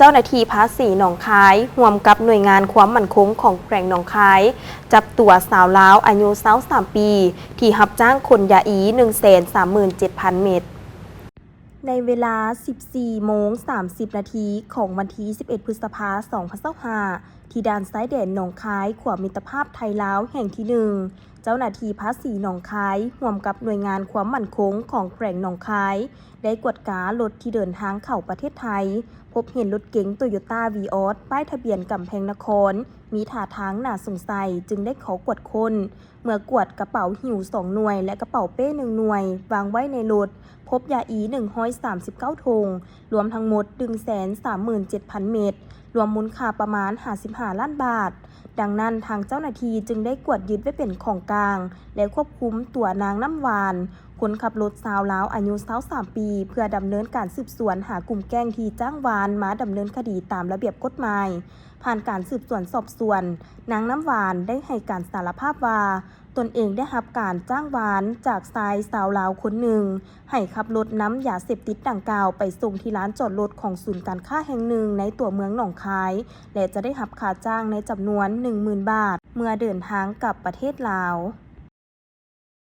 ຈົ້າໜ້າທີ່ພາສີໜອງຄາຍ ຮ່ວມກັບໜ່ວຍງານຄວາມໝັ້ນຄົງຂອງແຂວງໜອງຄາຍ ຈັບຕົວຊາວລາວອາຍຸຊາວສາມປີ ທີ່ຮັບຈ້າງຂົນຢາອີ ໜຶ່ງແສນສາມໝື່ນເຈັດພັນເມັດ. ໃນເວລາສິບສີ່ໂມງສາມສິບນາທີຂອງວັນທີສິບເອັດ ພຶດສະພາ ສອງພັນຊາວຫ້າ ທີ່ດ່ານຊາຍແດນໜອງຄາຍ ຂົວມິດຕະພາບໄທລາວແຫ່ງທີໜຶ່ງ ເຈົ້າໜ້າທີ່ພາສີໜອງຄາຍ ຮ່ວມກັບໜ່ວຍງານຄວາມໝັ້ນຄົງຂອງແຂວງໜອງຄາຍ ໄດ້ກວດກາລົດທີ່ເດີນທາງເຂົ້າປະເທດໄທ, ພົບເຫັນລົດເກັງໂຕໂຍຕ້າວີອອສ ປ້າຍທະບຽນກຳແພງນະຄອນ ມີທ່າທາງໜ້າສົງໄສ ຈຶ່ງໄດ້ເຂົ້າກວດຄົ້ນ. ເມື່ອກວດກະເປົາຫິ້ວສອງໜ່ວຍ ແລະ ກະເປົາເປ້ໜຶ່ງໜ່ວຍ ວາງໄວ້ໃນລົດ, ພົບຢາອີ ໜຶ່ງຮ້ອຍສາມສິບເກົ້າຖົງ, ລວມທັງໝົດ ໜຶ່ງແສນສາມໝື່ນເຈັດພັນເມັດ, ລວມມູນຄ່າປະມານ ຫ້າສິບຫ້າລ້ານບາດ. ດັ່ງນັ້ນ, ທາງເຈົ້າໜ້າທີ່ຈຶ່ງໄດ້ກວດຍຶດໄວ້ເປັນຂອງກາງ ແລະ ຄວບຄຸມຕົວນາງນ້ຳຫວານ, ຄົນຂັບລົດຊາວລາວອາຍຸຊາວສາມປີ ເພື່ອດຳເນີນການສືບສວນຫາກຸ່ມແກ້ງທີ່ຈ້າງວານມາດຳເນີນຄະດີຕາມລະບຽບກົດໝາຍ. ຜ່ານການສືບສວນສອບສວນ, ນາງນ້ຳຫວານໄດ້ໃຫ້ການສາລະພາບວ່າ ຕົນເອງໄດ້ຮັບການຈ້າງວານຈາກຊາຍຊາວລາວຄົນໜຶ່ງ ໃຫ້ຂັບລົດນຳຢາເສບຕິດດັ່ງກ່າວໄປສົ່ງທີ່ລານຈອດລົດຂອງສູນການຄ້າແຫ່ງໜຶ່ງໃນຕົວເມືອງໜອງຄາຍ ແລະ ຈະໄດ້ຮັບຄ່າຈ້າງໃນຈຳນວນໜຶ່ງໝື່ນບາດ ເມື່ອເດີນທາງກັບປະເທດລາວ.